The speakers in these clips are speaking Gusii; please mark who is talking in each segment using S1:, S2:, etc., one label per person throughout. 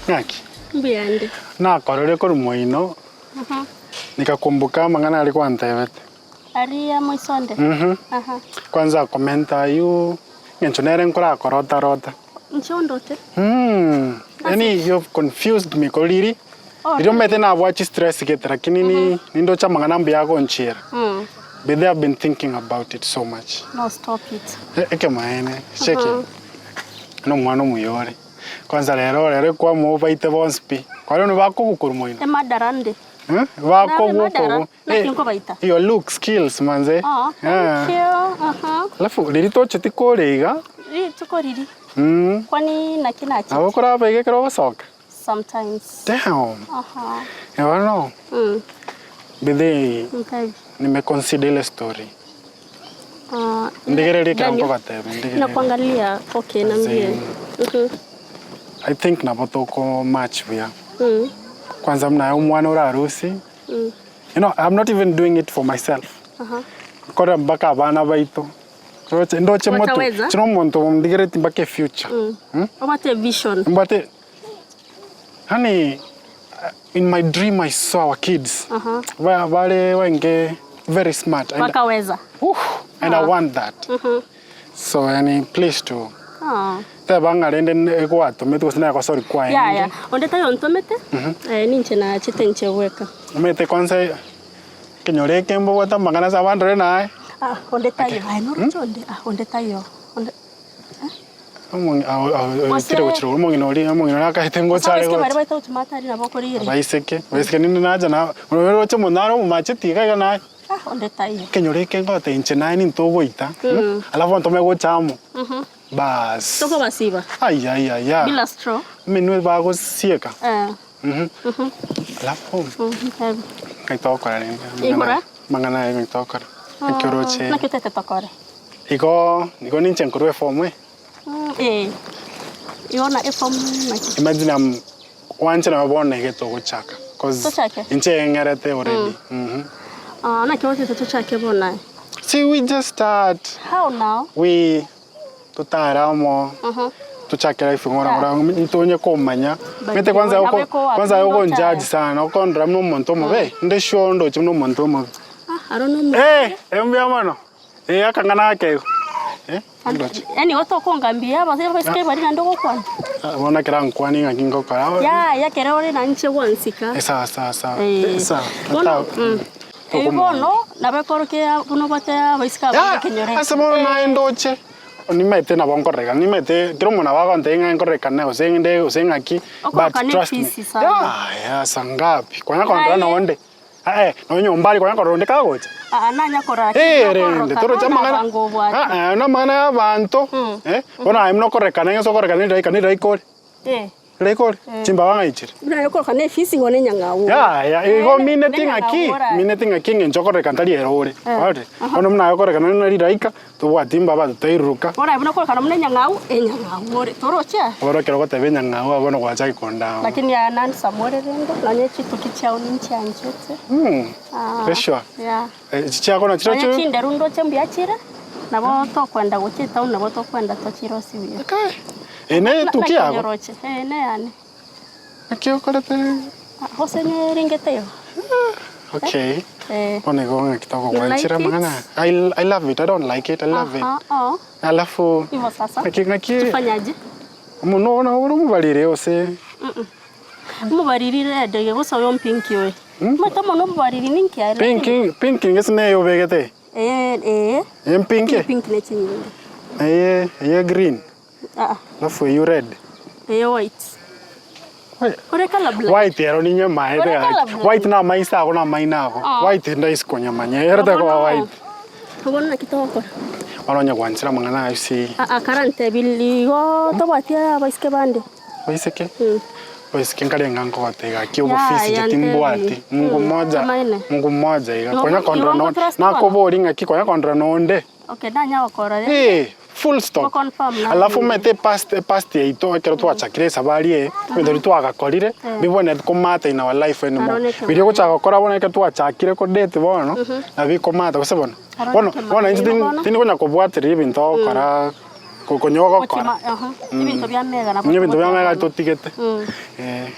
S1: Ng'aki?
S2: Mbuya inde.
S1: Nakorire korwa moino, nikakumbuka amang'ana aria gwantebete.
S2: Aria moisonde? Aha.
S1: Kwanza komenta aywo, eng'encho nere nkorakorota rota.
S2: Inche ondote?
S1: Yaani you've confused me korwa riria,
S2: Oh,
S1: riria omanyete nabwate chistress gete lakini ni nindoche amang'ana mbuya agonchiera. By the way I've been thinking about it so much.
S2: No stop it.
S1: Ekemaene, cheki, nomwana omuya ore. Kwanza rero rero kwamobaite bonsi pi, korende bakobukorwa moino.
S2: Emadara nde.
S1: Eh, bakobukorwa.
S2: Naki nkobaita?
S1: Your look, skills manze.
S2: Oh, thank you. Aha.
S1: Alafu riria tocheti kore iga.
S2: Rituko riri.
S1: Mm.
S2: Kwani naki nachete?
S1: Nabo okoraba iga ekero ogosoka?
S2: Sometimes.
S1: Damn.
S2: Aha.
S1: Bono.
S2: Mm.
S1: Bethe
S2: Nkabi.
S1: nime consider ile story.
S2: Ah,
S1: Ndigererie ekero
S2: Daniel.
S1: nkogotebia, ndigererie.
S2: Nakuangalia, okay, nambie. Mhm.
S1: I think nabo toko match buya.
S2: Mm.
S1: Kwanza buna aye omwana ore arusi,
S2: Mm.
S1: you know, I'm not even doing it for myself.
S2: Aha.
S1: Nkore mpaka abana baito. Roche, ndoche motu,
S2: Wataweza?
S1: chire omonto ndigereti mpaka efuture.
S2: Mm.
S1: Mm?
S2: Obate vision.
S1: Mbwate, yaani in my dream I saw our kids.
S2: Aha.
S1: Ba, bare wenge very smart. And,
S2: Wakaweza.
S1: uh, and I want that.
S2: Mhm.
S1: So yani please to
S2: Ah.
S1: teba ng'a rende egwatomete gose nagosori kwaye.
S2: Yaya, onde tari ontomete, eh, ninche nachete inche bweka.
S1: Omanyete kwanza ekenyoro eke mbobwate amang'ana ase abandore naye.
S2: Ah, onde taiyo. Aye noroche onde, ah, onde taiyo. Onde
S1: Oitire gochia rogoro omong'ina oria omong'ina oria akaete ngocha are
S2: Abaiseke
S1: gocha.
S2: baria baete gotuma atari nabo okorigereria.
S1: Abaiseke, abaiseke ninde nacha na oroche omonto nare omomacheti iga iga naye.
S2: Ah, onde taiyo.
S1: Ekenyoro eke ngoteba inche naye ninto ogoita, alafu abanto bamanye gocha amo, baas.
S2: Tokobasiba.
S1: Ayayaya.
S2: Bila straw.
S1: Emenwa bagosieka.
S2: Eh.
S1: Alafu
S2: Ntebi.
S1: ng'ai togokora rende?
S2: Igora.
S1: Amang'ana aya ng'ai togokora? Naki oroche?
S2: Naki otete tokore?
S1: Igo igo ninche nkorwa eform eh.
S2: Eh. Igo na eform naki?
S1: Imagine I'm wanche nabo bono iga togochaka cause
S2: Tochake?
S1: inche eng'erete already. Mhm.
S2: Ah, naki otete tochake bono aye?
S1: See we just start.
S2: How now?
S1: We totare amo tochake life ng'ora ng'ora ntonye komanya omanyete kwanza
S2: But
S1: oko kwanza aye okonjudge sana okondora buna omonto omobe inde sure ondoche buna omonto omobe.
S2: Ah, aro nomo.
S1: Eh, mbuya mono, eh akang'ana ake igo, eh ndoche.
S2: Yaani igo tokongambia abase abaiseke baria naende ogokwana?
S1: Ah, bono ekero ankwanie ng'aki ngokora.
S2: Yaya ekero ore na inche gwansika.
S1: Eh, sawa sawa sawa,
S2: Eh.
S1: sawa,
S2: Bono, mm. Ebi bono nabo ekorokia buna obwate abaiseke abange ekenyoro eke.
S1: Ase bono naye ndoche, nimaete nabo nkororeka, nimaete kera omonto nabo agontebia ng'a nkororekane gose ng'ende gose ng'aki, but
S2: Okorokana
S1: trust me,
S2: efisi sana.
S1: yaya saa ngapi, konya kondora
S2: Aye.
S1: nonde, eh, nonye nyomba aria konya korora onde kagocha.
S2: Aa nanya korora
S1: Eh,
S2: lakini
S1: rende
S2: okororoka
S1: toroche
S2: bono
S1: amang'ana
S2: abango obwate.
S1: ah, ah, namang'ana ya abanto, eh, bono aye buna okorekana ng'a ase okorekana ridaika neridaika ore.
S2: Eh.
S1: Ridaika ore, chimbaga ng'ai chire?
S2: Buna aye okoroka nefisi igo nenyang'au ore.
S1: Yaya, igo mineti ng'aki,
S2: Nenyang'au ore aye.
S1: mineti ng'aki eng'encho okorekana tari ere ore. Ororire? Bono buna aye okorekana buna ridaika, tobwati mbaba totairuruka.
S2: Bono aye buna okorekana buna enyang'au, enyang'au ore. Toroche aye?
S1: Bono ekero ogoteba enyang'au abwo bono gwachaki kondaama.
S2: Lakini aye nandsome ore rende, nonye chituki chiao ninchianchete.
S1: Mm, ore sure?
S2: Yeah.
S1: Echi chiako nachio
S2: Nonye chinderu ndoche mbuya chire, nabo tokwenda gochia etown nabo tokwenda tochirosie buya.
S1: Okay. Eye ne etuki yago?
S2: Nakinyoroche, eh neyane.
S1: Naki okorete?
S2: Gose neringete igo.
S1: Okay.
S2: Eh.
S1: Bono igo ng'aki tokogwanchera
S2: You like it?
S1: amang'ana aya. I, I love it, I don't like it, I love it.
S2: Aha, oo.
S1: Alafu
S2: Igo sasa.
S1: ng'aki ng'aki
S2: Tufanyaje?
S1: omonwe ogo nabo ore omobariri gose?
S2: Omobariri rende gose oyo mpinki oyo. Omanyete omonwe omobariri ninki aye lakini.
S1: Pinki, pinki gese neye obegete?
S2: Ee, ee.
S1: Eye mpinki?
S2: Pinki ne chinyinga.
S1: Eye, eye green?
S2: Aa.
S1: Alafu eywo red?
S2: Eye white. Ore colour blind?
S1: White ero ninyemaete
S2: Ore
S1: gaki.
S2: colour blind?
S1: White na amaiso ago na amaino ago.
S2: Ah.
S1: White ndaisi konyemanya ere tekoba white.
S2: Bono naki togokora?
S1: Bono onye gwanchera amang'ana ayio si.
S2: Aa karantebi igo tobwati abaiseke bande.
S1: Abaiseke?
S2: Mm.
S1: Abaiseke nkarenga nkogoteba gaki obofisi
S2: Yaya,
S1: inche timbwati.
S2: ntebi.
S1: Mungu
S2: Mm,
S1: mmoja,
S2: amaene.
S1: Mungu mmoja iga.
S2: Igo-
S1: Konya kondora
S2: igo
S1: nonde.
S2: nkotrust bono?
S1: Nakobori ng'aki konya kondora nonde.
S2: Okay, nanya gokora rende.
S1: Eh, full stop.
S2: Go-confirm na
S1: Alafu
S2: nini.
S1: omanyete epast epast yaito ekero twachakire esabari eye, ebinto biria twagakorire, mbibwenereti komata in our life anymore.
S2: Aroneke
S1: Biria
S2: maene.
S1: ogochaka gokora bono ekero twachakire kodate bono, nabio bikomata gose bono.
S2: Aroneke
S1: Bono bono inche
S2: maene
S1: tin
S2: bono.
S1: tindi konya kobwatereria ebinto ogokora. Konya ogokora.
S2: Ebinto bia mega nabo
S1: Ebinto bia mega totigete. Eh.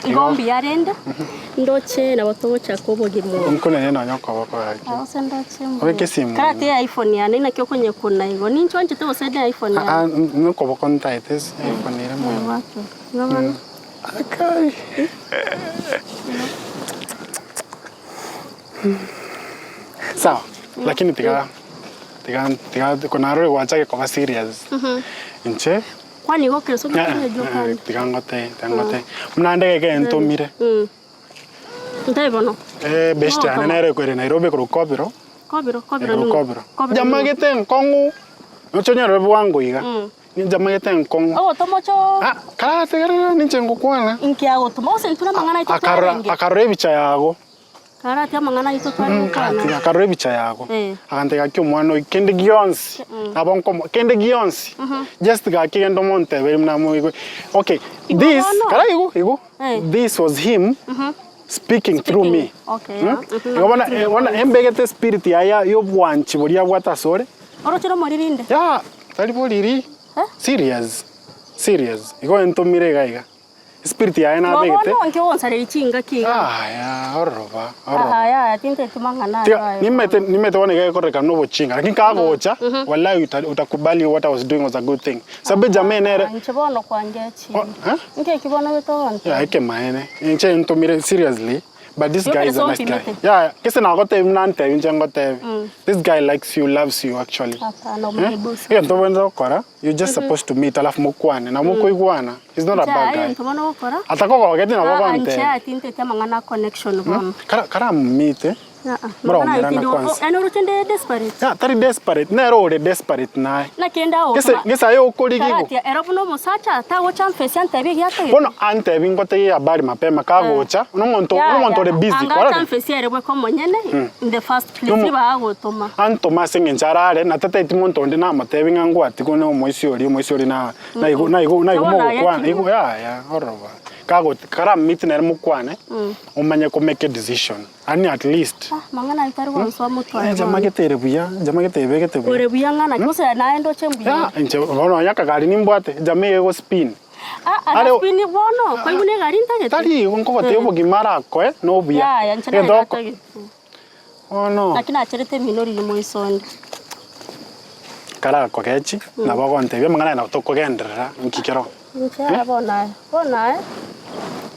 S2: Igo mbuya rende, ndoche nabo togochaka obogima obo.
S1: Nkunene nonya okoboko gaki.
S2: Gose ndoche
S1: Obeke esimu.
S2: Karate ya iPhone yane naki okonyekuna igo. Ninche onchete gose ne iPhone yane.
S1: Ah, nokoboko ntaete iPhone ere mono.
S2: Igo bono.
S1: Akai. Sawa, lakini tiga tiga tiga konarore gwachake koba serious. Inche
S2: Kwani igo kere somo kenya jua kali.
S1: tiga ngote tiga ngote buna ndege ekero ntomire.
S2: Ntabe bono.
S1: Eh, best yane nere ere Nairobi korwa Kobiro.
S2: Kobiro, Kobiro
S1: Korwa
S2: ning'o?
S1: Kobiro.
S2: Kobiro ning'o?
S1: Njamagete nkong'u, noche onyore bwango iga. Ninjamagete nkong'u.
S2: Ogotoma oche oo.
S1: Ah, karategerera ninche ngokwana.
S2: Inki agotoma? Gose intwe namang'ana aito
S1: Akarora
S2: twarenge.
S1: akarora ebicha yago.
S2: Karate amang'ana aito tware gokwana.
S1: Karate akarora ebicha yago.
S2: Eh.
S1: Agantebia gaki omwana oyo kende gionsi nabo nkomo kende gionsi just gaki genda omonteberie buna moigwe. Okay,
S2: Igo
S1: this
S2: bono.
S1: kara igo igo
S2: Eh.
S1: this was him speaking through me.
S2: Okay,
S1: Mm?
S2: yeah. Mhm.
S1: Igo bono eh, bono embegete spirit yaye ya obwanchi boria abwate asore.
S2: Oroche romoriri inde?
S1: Yeah, tari boriri.
S2: Eh?
S1: Serious. Serious. Igo entomire iga iga. Spirit yaye nabegete.
S2: Bono inki ogonsareria chingaki iga?
S1: Aya, ororoba, ororoba.
S2: Aya, aya, tinteti mang'ana
S1: Tiga,
S2: ayo.
S1: nimete nimete bono iga egokorekana na obochinga, lakini kagocha, wallahi uta, utakubali what I was doing was a good thing. Sababu ejamaa nere,
S2: Inche bono kwangechi.
S1: Oh, eh?
S2: Inki eki bono getogonte?
S1: Yeah, ekemaene. Inche ntomire seriously. But this guy is a nice guy.
S2: Opimete.
S1: Yeah, kese nagotebi buna ntebi inche ngotebi. This guy likes you, loves you actually.
S2: Hapana,
S1: Eh?
S2: omulibusa.
S1: Egento obwenerete gokora, you just supposed to meet alafu mokwane. Na mokoigwana, he's not a bad guy.
S2: Egento bono ogokora.
S1: Atakogogeti nabo
S2: Ah, inche
S1: ogontebia.
S2: aya tinteti amang'ana a connection bono.
S1: Kara karamomite.
S2: Ah, ah,
S1: Muraomerana
S2: mang'ana aya tindi-
S1: kwanza.
S2: Yaani oroche nde desperate.
S1: Yeah, tari desperate, nere ore desperate naye.
S2: Naki ende agotoma.
S1: Gese gese aye okorigigwa.
S2: Karatia, ero buna omosacha tagocha mfesia antebi egiatagete.
S1: Bono antebi ngotegie habari mapema kagocha, nomonto nomonto ore busy
S2: Anga
S1: kwarorire?
S2: acha mfesia ere bweka omonyene in the first place
S1: Nomo-
S2: ribaga agotoma.
S1: Antoma ase eng'encho arare, na tataeti monto onde namotebi ng'a ngwatigwe na omoisia oria, omoisia oria na naigo naigo naigo
S2: Bono aye
S1: mogokwana
S2: tiri-
S1: igo yaya oroba. Kago karammeet nere mokwane, omanye ko make a decision. Yaani at least.
S2: Ah, mang'ana ayio tari gonswa motwe aye bono.
S1: Njamagete ere buya, njamagete ebegete buya.
S2: Ore buya ng'ana ki? Gose naye ndoche mbuya
S1: Ya,
S2: ore?
S1: inche bono onye akagari nimbwate, jamaa eye egospin.
S2: Ah,
S1: Are-
S2: araspini bono, kwaigwa na egari ntagete?
S1: Tari igo nkogotebi obogima arakoe na obuya.
S2: Yaya, inche naye
S1: Egento oko-
S2: natagete.
S1: Bono
S2: Naki nacherete emino riria moisonde.
S1: karakogechi, nabo ogontebia amang'ana aya nabo tokogenderera nki kero.
S2: Inche aya bono aya, bono aya,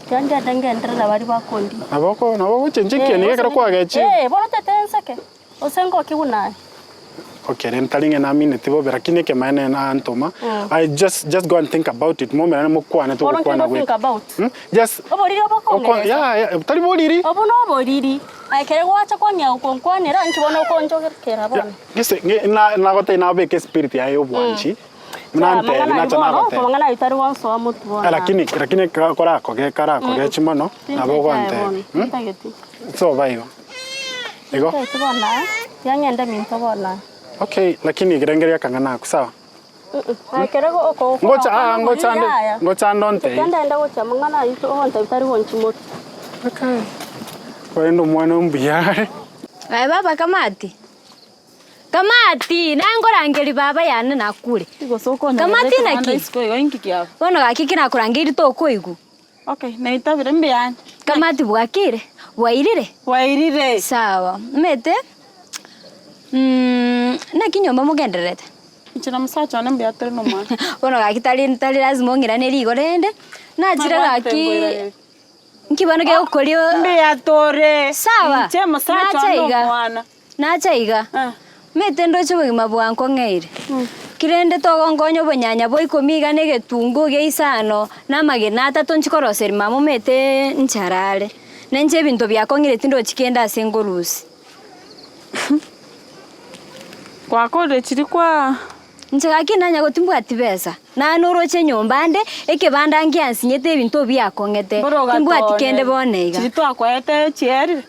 S2: tiga ngende ngenderere baria bakondia.
S1: Nabo oko nabo ogochenchekia nigo ekero kwagechire.
S2: Eh, bono tete nseke, gose ngoki buna aye.
S1: Okay, rende tari ng'a namineti bobe lakini ekemaene nantoma, I just just go and think about it, momerane mokwane
S2: Bono
S1: togokwana
S2: nki
S1: goika.
S2: think about?
S1: Hmm? Just
S2: Oboriri
S1: oko
S2: obokongeresa.
S1: yeah, yeah, tari boriri.
S2: Obo noboriri, aye ekere gwacha kwang'ea gokonkwanera, inki bono okonjokera bono?
S1: Gese ng'e na nagotebia nabeke espirit yaye ya obwanchi. Buna
S2: Amang'ana
S1: ntebi
S2: ayio
S1: nacha
S2: bono,
S1: nagoteba.
S2: amang'ana ayio tari gonsoa motwe bono.
S1: Eh, Lakini lakini ekero korakoge karakogechi mono, nabo ogontebia. Hmm?
S2: Ntageti.
S1: Soba igo. Igo.
S2: Ntageti bono aa, tiga ng'ende minto bono aa.
S1: Okay, lakini ekerengerio akang'ana ako sawa.
S2: Aye ekero oko
S1: Ngocha aa ngocha ande ngocha ande ontebie.
S2: Tiga ndende gochia amang'ana ayio ogontebia tari gonchi motwe.
S1: Okay. Korende omwana mbuya are.
S3: Aye baba kamati. Kamati, naye nkorangeria baba yane nakure.
S4: Gose okonyora
S3: Kamati
S4: ekebanda
S3: naki?
S4: isiko igo inki kiabo?
S3: Bono gaki ki nakorangeiri tokoigwa.
S4: Okay, naitabire mbuya ande.
S3: Kamati bwakire? Bwairire?
S4: Bwairire.
S3: Sawa, omanyete naki nyomba mogendererete?
S4: Inche na omosacha one mbuya tore na omwana.
S3: Bono gaki tari tari lazima ong'iranerie igo rende, nachire gaki. Nki bono kegokoria
S4: Mbuya tore.
S3: Sawa.
S4: Inche omosacha
S3: Nacha
S4: one
S3: iga.
S4: omwana.
S3: Nacha iga.
S4: Eh.
S3: Omanyete ndoche obogima bwankong'eire. Ki rende togonkonya obonyanya bwa ikomi iga na egetunguo gia isano na amagena atato nchi koroseria mama omanyete nchara are. Na inche ebinto biakong'ire tindochi kende ase ngorusia.
S4: Gwakorire chiria kwa.
S3: Inche gaki nanya gotimbwati besa, naye noroche enyomba ande, ekebanda ngiansinyete ebinto biakong'ete,
S4: Mboro
S3: timbwati
S4: ogatone.
S3: kende bono iga.
S4: Chiria twakoete chierire.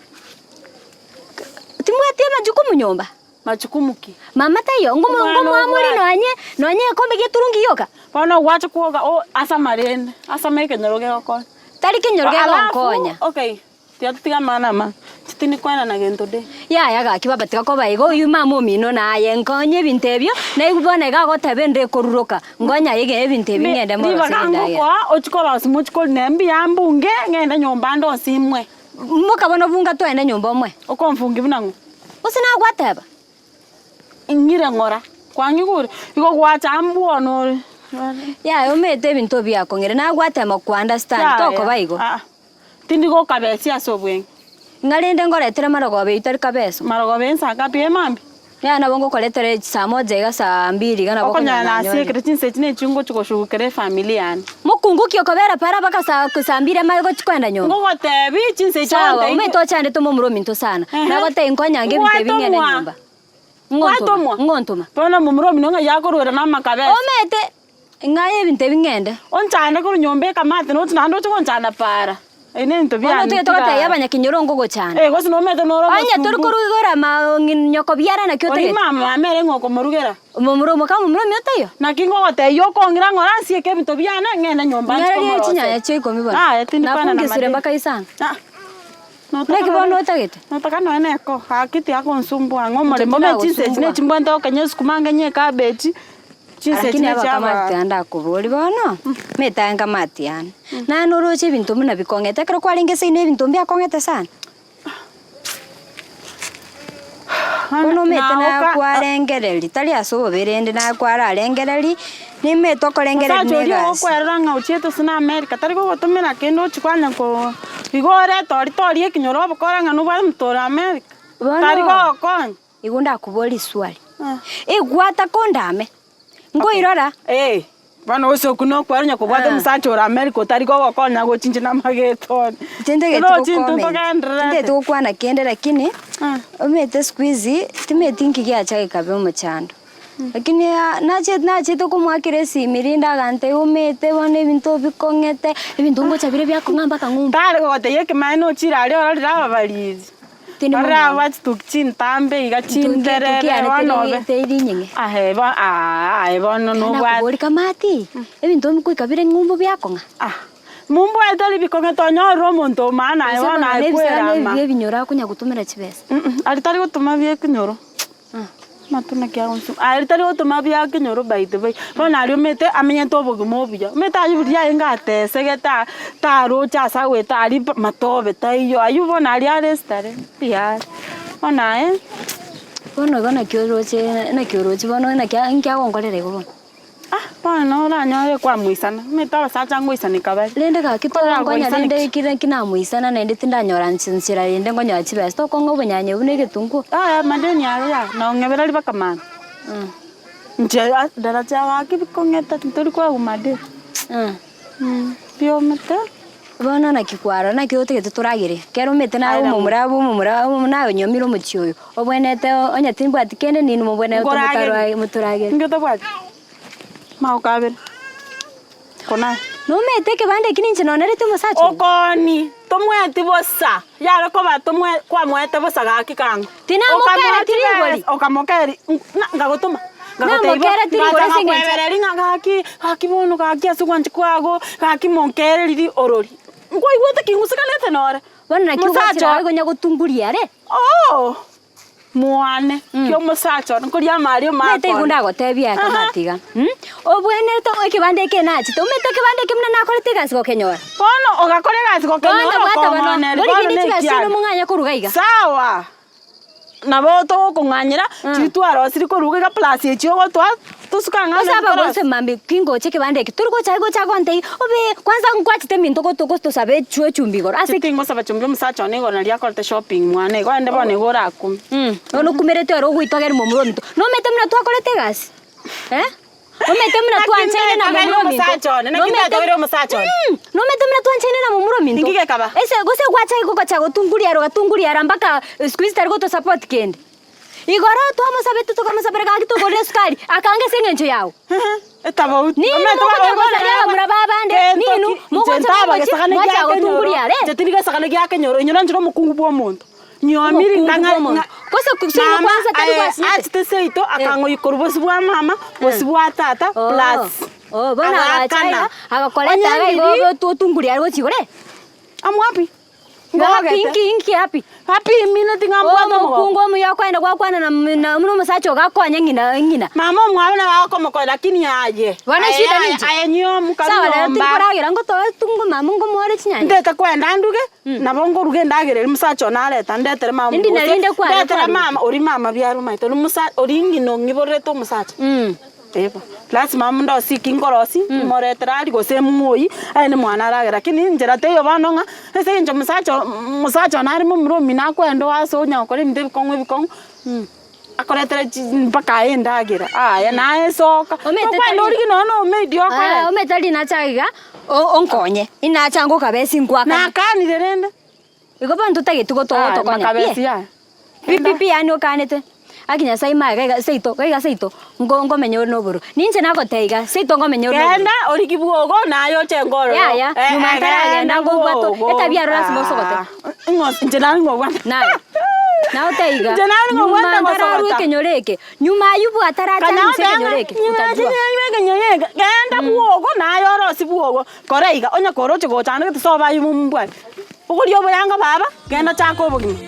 S3: Timbwati amajukumu nyomba?
S4: Majukumu ki?
S3: Mama taiyo, ngomo
S4: Omwana
S3: ngomwamori
S4: obwate.
S3: nonye nonye egekombe geturungi gioka?
S4: Bono ogwacha kwoga o ase amarende, ase ama ekenyoro gegokonya.
S3: Tari kenyoro
S4: Alafu,
S3: kegonkonya.
S4: okay, tiga totige amang'ana ama. Tindi koenana gento de.
S3: Yaya gaki baba tiga koba igo oyio mama omino naye nkonye ebinto ebio naigwe bono iga agoteba ende ekoruroka nkonye aye iga ebinto ebi ng'ende morosie
S4: Ribaga
S3: endagera.
S4: ngokoa ochie korosia mochie korina mbuya mbunge ng'ende nyomba ndosie imwe.
S3: Moka bono bunga twende nyomba omwe.
S4: Okomfungia buna ng'o?
S3: Gose nagwateba?
S4: Ing'ire ng'ora, kwang'igure? Igo gwacha mbwono ore.
S3: Yaya omanyete ebinto biakong'ire nagwatema ko understand
S4: Yaya,
S3: tokoba igo.
S4: aa, tindi gokabesia ase obweng'e.
S3: Ng'a rende ngoretere marogoba eyio tari kabeso.
S4: Marogoba ensa ngapi emambia?
S3: Yaya nabo ngokoretera saa moja iga saa mbili iga nabo
S4: Okonyora
S3: okonyora nanyorire.
S4: nasiekire chinsa echi nechio ngochi goshugukera efamiri yane.
S3: Mokungu ki okobera para mpaka saa saa mbili amanye gochi koenda nyomba.
S4: Ngogotebi chinsa echi
S3: Sawa,
S4: ontebie.
S3: omanyete ochandete omomura ominto sana.
S4: Ehe.
S3: Nagotebia nkonyange ebinto ebi ng'ende
S4: Gwatomwa.
S3: nyomba. Ng'ontoma,
S4: Gwatomwa.
S3: ng'ontoma.
S4: Bono momura omino ng'ai akorwera na amakabesa.
S3: Omanyete ng'aye ebinto ebi ng'ende.
S4: Onchande korwa nyomba ekamate nochi naende oche gonchanda para. Ebi nebinto
S3: Bono
S4: biane
S3: toge togotebia abanyakenyoro ngogochanda.
S4: Eh, gose nomanyete nore
S3: Onye tori
S4: omosumbu.
S3: korwa igoro ama ng'ina nyoko biara naki
S4: Oria
S3: otagete.
S4: mama mama ere ng'o okomorugera.
S3: Omomura omoka omomura ominto taiyo?
S4: Naki ngogotebia okong'ira ng'ora nsieke ebinto biane ng'ende nyomba nchie
S3: Ng'ererie
S4: komoroseria.
S3: chinyanya chia ikomi bono.
S4: Aye tindi kwana na
S3: Nafungisire
S4: madeni.
S3: mpaka isano.
S4: Ah,
S3: Naki bono otagete?
S4: Notaka nonya na eko, gaki tiagonsumbua ng'a omoremo
S3: Inche
S4: ime chinsa echi
S3: tinagosumbua.
S4: ne chimbwente okenye esukuma ngenye ecabbage, chinsa echi
S3: Lakini
S4: ne chia
S3: abakamati
S4: aba.
S3: tiga ndakobori bono, omanyete aye nkamati yane. Naye noroche ebinto buna bikong'ete ekero kwarenge seino ebinto mbiakong'ete sana. Bono omanyete naye kwarengereria, tari ase obobe rende naye kwararengereria, nimanyete okorengereria
S4: Omosacha
S3: na
S4: oria
S3: egasi.
S4: ogokwerera ng'a ochiete ase na America tari gogotomera kende ochie kwanya ko igo orete oria toria ekenyoro obokora ng'a nobwate omonto ore America, tari
S3: Bono
S4: gogokonya.
S3: igo ndakoborie riswali, igwata kondame, nkoirora?
S4: Eh, bono gose okwo nokwera onye kobwate omosacha ore America otari gogokonya gochinche na amageto one.
S3: Tintageti
S4: Roche intwe
S3: gocomment,
S4: togendererete.
S3: tintageti gokwana kende lakini, omanyete siku hizi, timanyeti nki giacha gekabe omochando. Lakini nache nachete komoakera esimi rinde agantebia omanyete bono ebinto bikong'ete, ebinto ngocha bire biakong'a mpaka ng'umbu.
S4: Tari gogotebia ekemanyererio nochire aria ororire ababariri.
S3: Tindi
S4: Barabwo
S3: momwabo.
S4: bachituki chintambe iga chinterere
S3: Tuki yane
S4: bono obe.
S3: teri teri nying'e.
S4: Aye bo aah aye bono nobwate.
S3: Nakobori kamati, ebinto goika bire ng'umbu biakong'a.
S4: Ah, mombwate ribikong'e tonyorire omonto omana aye
S3: Gose
S4: bono
S3: bono
S4: aye
S3: nebisara
S4: kwerama.
S3: nebi ebinyoro akonya gotumera chibesa.
S4: Aria tari gotoma bia ekenyoro. Amatunda ki agonsu aria tari gotoma bia ekenyoro by the way. Bono aria omanyete amenyete obogima obuya, omanyete aywo riria arenge atesegete aa taroche ase agoeta aria mpa matobe taiyo, aywo bono aria are esitare mbuya are. Bono aye.
S3: Bono igo naki oroche naki oroche bono naki nki agonkorera igo bono.
S4: Ah, bono oranyore kwamoisana, omanyete abasacha ngoisaneka bare.
S3: Rende gaki togonkonya
S4: Koragoisaneki.
S3: rende kire ki namoisana naende tindanyora nchi nchera rende nkonyora chibesa, tokong'a obonyanya obwo na egetunguo.
S4: Yaya amadeni aria yaya, nong'ebera ribaka mambia. Inche daraja gaki bikong'eta tintori koegwa madeni. Biomete.
S3: Bono naki kwarora, naki otagete toragere? Ekero omanyete naye
S4: Aye
S3: omomura abe omomura naye onyomire omochie oyo, obwenerete onye timbwati kende ninwe mobwenerete
S4: Nkoragere.
S3: motarwa motoragere.
S4: Inki otabwati? Magokabere. Konaye.
S3: Nomanyete ekebanda eki ninche nonerete omosacha oyo?
S4: Okoni, tomweti bosa, yare koba tomwe kwamwete bosa gaki kang'o.
S3: Tinamokera tirigori.
S4: Okamokeri, na ngagotoma.
S3: Namokera tirigori ase eng'encho.
S4: Ngakoebereri ng'a gaki, gaki bono gaki ase ogwancha kwago, gaki monkereriri orori. Nkwaigwete ki ng'usekanete nore?
S3: Bono naki
S4: Mosacha
S3: ogwachera
S4: oo.
S3: aye konya gotunguria are?
S4: Oo! Mwane, ki omosacha one, nkoria amari
S3: Omanyete igo
S4: omakone.
S3: ndagotebia eke
S4: Aha.
S3: natiga, obwenerete ekebanda eke nachete, omanyete ekebanda eke buna nakorete egasi gokenyora.
S4: Bono ogakora egasi
S3: Bono
S4: gokenyora
S3: bwata bono,
S4: okong'oneria,
S3: bori
S4: bono
S3: rinde
S4: na
S3: chibesa
S4: ekiane.
S3: ino mong'anye koruga iga.
S4: Sawa, nabo togokong'anyera, chiria twarosirie koruga iga plus echi ogotwa, tosuke ang'e
S3: Gose
S4: ase
S3: aba
S4: torosie.
S3: gose mambia ki ngocha ekebanda eke, tori gocha gocha gontebia, obe kwanza nkwachete ebinto goto gotosaba echu echumbi igoro ase ki?
S4: Tingosaba chumbi omosacha one igoro naria akorete shopping mwane igo aende bono igo orakume.
S3: Bono okumerete ere ogoitogera momura ominto, nomanyete buna twakorete egasi eh? Omanyete buna
S4: Naki
S3: twanchaine na
S4: ndatogeire
S3: momura ominto?
S4: omosacha one, naki
S3: Nomanyete
S4: ndatogeire omosacha one?
S3: Nomanyete buna twanchaine na momura ominto?
S4: Inki gekaba?
S3: Ese gose gwacha igo ogocha gotunguria ere ogatunguria ere mpaka siku hizi tari gotosupport kende. Igoro twamosabete tokamosabera gaki togorere esukari, akanga ase eng'encho yao.
S4: Etabauti.
S3: Ninwe
S4: Omanyete
S3: mogocha
S4: bono
S3: gosaria abamura b'abande,
S4: Gento
S3: ninwe
S4: ki- inche
S3: mogocha
S4: ntaba
S3: mogochi
S4: gesagane
S3: mwacha
S4: gia kenyoro.
S3: gotunguria are.
S4: Inche tindi gesagane gia kenyoro, inye nanchire omokungu bwa omonto. Nyomiri
S3: Omokungu
S4: ngang'a
S3: bwa omonto.
S4: ng'a-
S3: Gose kusini
S4: Mama,
S3: kwanza tari
S4: aye,
S3: gwasinyete.
S4: achete seito akang'oyia korwa bosio bwa mama, bosio bwa tata,
S3: Oh,
S4: plus.
S3: oh, bono agacha
S4: Agaakana.
S3: iga, agakoreta iga igo
S4: Onye
S3: otunguria are gochia igoro eh.
S4: Amwapi?
S3: Happy
S4: Ngogete.
S3: inki inki happy?
S4: Happy imineti ng'a mbwate omogoko.
S3: Omokungu omuya okoenda gwakwana na na buna omosacha ogo akonye ng'ina ng'ina.
S4: Mama omwabo nabo akomokonya lakini aye.
S3: Bono
S4: Aye,
S3: eshida
S4: aye,
S3: ninche?
S4: Aye nyiomu karu
S3: Sawa rero
S4: nyomba.
S3: tirikoragera ngotoe tungo mama ngomore chinyanya.
S4: Ndete kwenda nduge, nabo nkoruga endagera eria mosacha one areta ndetere mama
S3: Indi
S4: gose
S3: narinde kware
S4: ndetere
S3: kwaruga.
S4: mama oria mama biara omaete oria mosa oria ng'ina ong'iborerete omosacha. Ebo, lasima amo ndosie ki nkorosie, moretere aria gose moyie, aye na omwana aragere lakini enchera teiyo bono ng'a ase eng'encho mosacha mosacha one are momura omino akoenda ase onya gokora ebinto ebikong'u ebikong'u, akoretere chi mpaka aye endagera, aya naye esoka,
S3: Omanyete
S4: okwenda
S3: tari-
S4: origie nonye na omaid okore.
S3: Ah, omanyete tari nacha iga, o- onkonye, inacha ngokabesi nkwakane.
S4: Nakanire rende.
S3: Igo bono totageti
S4: Aya,
S3: gotogotokonya pi.
S4: makabesi aya.
S3: Pi pi pi yaani okanete. Aki Nyasaye imaye gaiga seito, gaiga seito, nko nkomenya ore na obororo. Ninche nagotebia iga, seito nkomenya ore na obororo.
S4: Genda origie bwogo naye oche nkororo.
S3: Yaya, nyuma ntaragenda nkobwata etabia aro lasima osogote.
S4: Ng'o inche nare ngobwata.
S3: Naye, nagotebia iga,
S4: Inche nare
S3: nyuma
S4: ngobwata
S3: ntararwa
S4: gosogota.
S3: ekenyoro eke, nyuma aywo bwa ataracha
S4: Kanya
S3: inse
S4: oteba
S3: ekenyoro
S4: ng'a
S3: eke,
S4: nyuma
S3: otajua.
S4: chinyanya ekenyoro eke, genda bwogo naye orosie bwogo, kora iga, onye koroche gochandegete soba aywo mombwate. Bogoria oboyanga baba, genda chaka obogima.